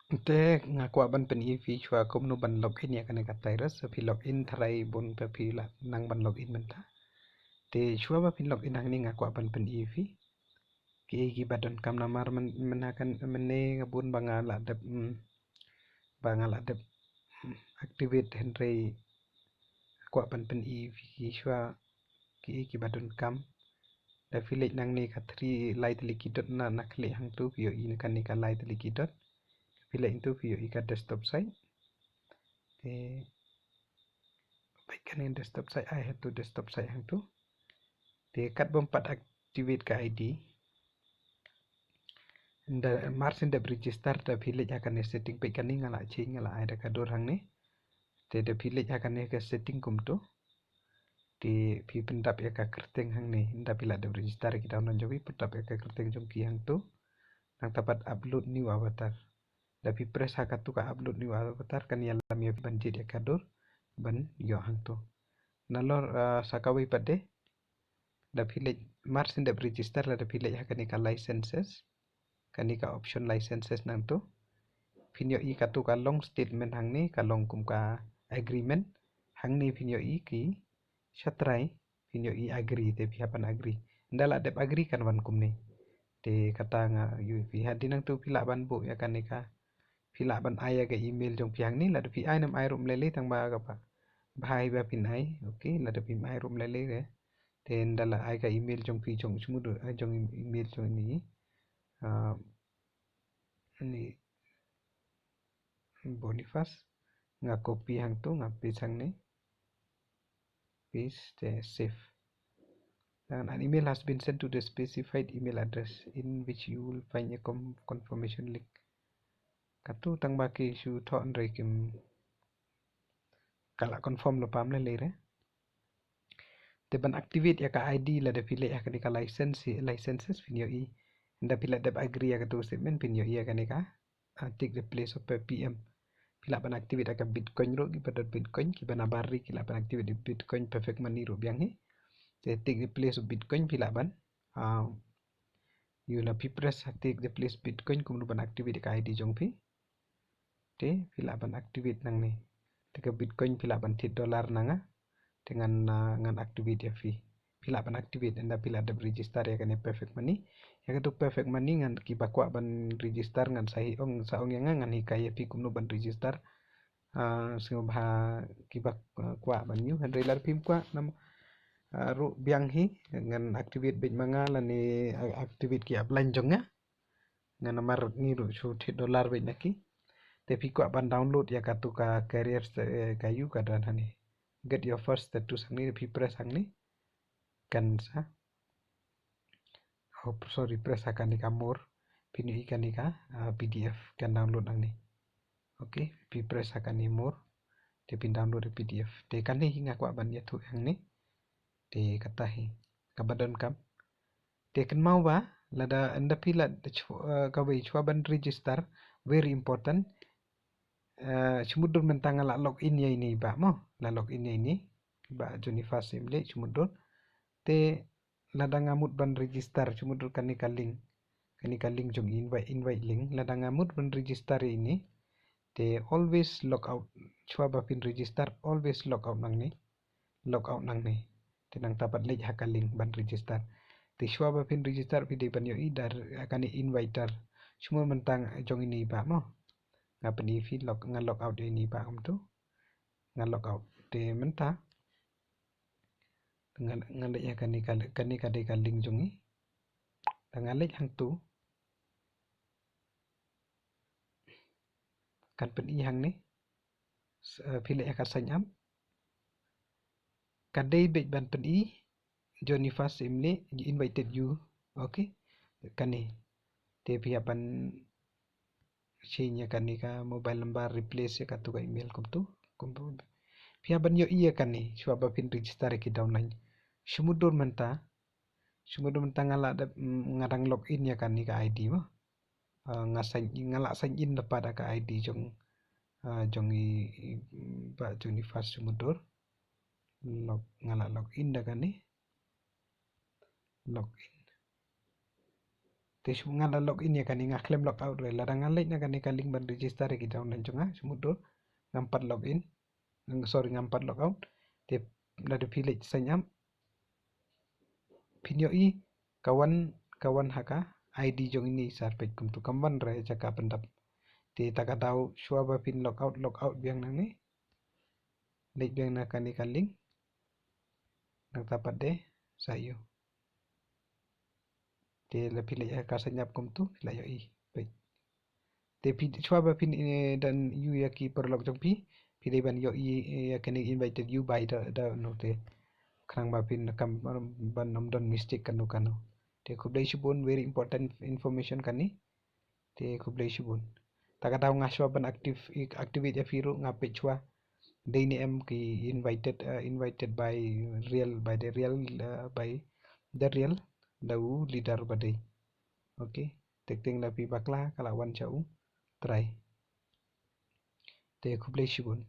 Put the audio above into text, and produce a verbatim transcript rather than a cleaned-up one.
Te nga kwah ban pyni phi shuwa kumno ban login ïa kane ka Tirus. Phi login tharai bun, phi lah nang ban login mynta. Te shuwa ba phi login hangne nga kwah ban pyni phi kiei kiba donkam namar mynne nga bun ba nga lah dep, mm, ba nga lah dep, mm, activate, hynrei kwah ban pyni phi shuwa kiei kiba donkam. Da phi leit nangne ka three, lai tylli ki dot na, na khlieh hangtu, phi ïohi na kane ka lai tylli ki dot. Phi leit hangtu phi ïohi ka desktop site. Te peit kane desktop site, ai hangtu desktop site hangtu. Te katba ym pat activate ka I D, da mar shen dep register, da phi leit ha kane setting, peit kane nga lah change, nga lah ai da ka dur hangne. Te da phi leit ha kane ka setting kumtu, te phi pyndap ïa ka kyrteng hangne. Ynda phi lah dep register ki download jong phi, pyndap ïa ka kyrteng jong ki hangtu. Nangta pat upload new avatar. Da phi press ha katu ka upload new avatar, kan ïalam ïa phi ban jied ïa ka dur ban ïoh hangtu. Nalor, ah, sa kawei pat de, da phi leit, mar shen dep register, lada phi leit ha kane ka licenses, kane ka option licenses nangtu, phin ïohi katu ka long statement hangne, ka long kum ka agreement. Hangne phin ïohi ki shatrai, phin ïohi agree, te phi hap ban agree. Ynda lah dep agree kan wan kumne. Te kata nga ïohi phi, hadien nangtu phi lah ban buh ïa kane ka, phi lah ban ai ïa ka email jong phi hangne, lada phi ai ne ym ai ruh ym lei lei, tang ba kaba bha hi ba phin ai. Okay, lada phim ai ruh ym lei lei re. Te ynda lah ai ka email jong phi, jong, sumut, ah, jong email jong ini, ah, ini Boniface, nga copy hangtu, nga paste hangne. Paste, te save. Then an email has been sent to the specified email address in which you will find a com-, confirmation link. Katu tang ba ki shu thoh, hynrei kim, ka la confirm lypa ym lei lei re. Te ban activate ïa ka I D, lada phi leit ha kane ka license, licenses, phin ïohi. Ynda phi lah dep agree ïa katu statement, phin ïohi ïa kane ka, ah, take the place of a P M. Phi lah ban activate ïa ka Bitcoin ruh, kiba don Bitcoin, kiba na bar ri ki lah ban activate ïa Bitcoin, Perfect Money ruh biang hi. Te take the place of Bitcoin phi lah ban, ah, ïoh, lada phi press take the place Bitcoin, kumno ban activate ïa ka I D jong phi. Te phi lah ban activate nangne. Te ka Bitcoin phi lah ban thied dollar na nga. Te ngan, ah, ngan activate ïa phi. Phi lah ban activate ynda phi lah dep register ïa kane Perfect Money. Ïa katu Perfect Money ngan, kiba kwah ban register ngan sa hi ong, sa ong ïa nga, ngan hikai ïa phi kumno ban register. Ah, sngewbha kiba, ah, kwah ban ïoh, hynrei lada phim kwah nam, ah, ruh biang hi, ngan activate beit ma nga lane, ah, activate ki upline jong nga. Nga namar ngi ruh shu thied dollar beit na ki. Te phi kwah ban download ïa katu ka career, eh, ka ïu ka don hangne. Get your first status hangne, phi press hangne. Kan sa, oh, sorry, press ha kane ka more. Phin ïohi kane ka, ah, P D F kan download hangne. Okay, phi press ha kane more. Te phin download ïa P D F. Te kane hi nga kwah ban ïathuh hangne. Te kata hi kaba donkam. Te kynmaw ba lada ynda phi lah, eh, kawei, shuwa ban register, very important. Eh, shu mutdur mynta nga la log in ïa ini ba mo, la log in ïa ini ba Jonifa Simle, shu mutdur. Te lada nga mut ban register, shu mutdur kane ka link, kane ka link jong invite, invite link, lada nga mut ban register ïa ini, te always log out. Shuwa ba phin register, always log out nangne. Log out nangne. Te nangta pat leit ha ka link ban register. Te shuwa ba phin register phi dei ban ïohi da kane inviter. Shu mut mynta jong ini ba mo, nga pyni phi log, nga log out ïa ini ba kumtu. Nga log out. Te mynta nga, nga leit ha kane ka, kane ka dei ka link jong ngi. Te nga leit hangtu. Kan pyni hangne. S-, eh, phi leit ha ka sign up. Ka dei beit ban pyni Jonifa Simle, you invited you. Okay. Kane. Te phi hap ban change ïa kane ka mobile number, replace ïa katu ka email kumtu. Kumtu. Phi hap ban ïohi ïa kane shuwa ba phin register ïa ki downline. Shu mutdur mynta. Shu mutdur mynta nga la dep, mm, nga dang log in ïa kane ka I D mo. Ah, nga sign in, nga la sign in lypa da ka I D jong, ah, jong i, i, mm, ba Jonifa, shu mutdur. Log, nga la log in da kane. Log in. Te shu nga la log in ïa kane, nga khlem log out re. Lada nga leit na kane ka link ban register ïa ki downline jong nga, shu mut dur ngam pat log in, sorry, ngam pat log out. Te lada phi leit sign up, phin ïohi ka wan, ka wan ha ka ID jong ine i sar peit kumtu, kam wan re jaka pyndap. Te ta ka daw shuwa ba phin log out, log out biang nangne, leit biang na kane ka link, nangta pat de sa ïoh. Te la phi leit ha ka sign up kumtu, phi la ïohi. Peit. Te phi shuwa ba phin, eh, dang ïoh ïa ki paralok jong phi, phi dei ban ïohi, eh, ïa kane invited you by the, the, no te. Khnang ba phin kam ban ym don mistake kano kano. Te khublei shibun, very important information kane. Te khublei shibun. Ta ka daw nga shuwa ban active, activate ïa phi ruh, nga peit shuwa dei ne em ki invited, uh, invited by Real, by the Real, uh, by the Real, da u leader ba dei. Okay. Te teng la phi bakla ka la wan sha u trai. Te khublei shibun.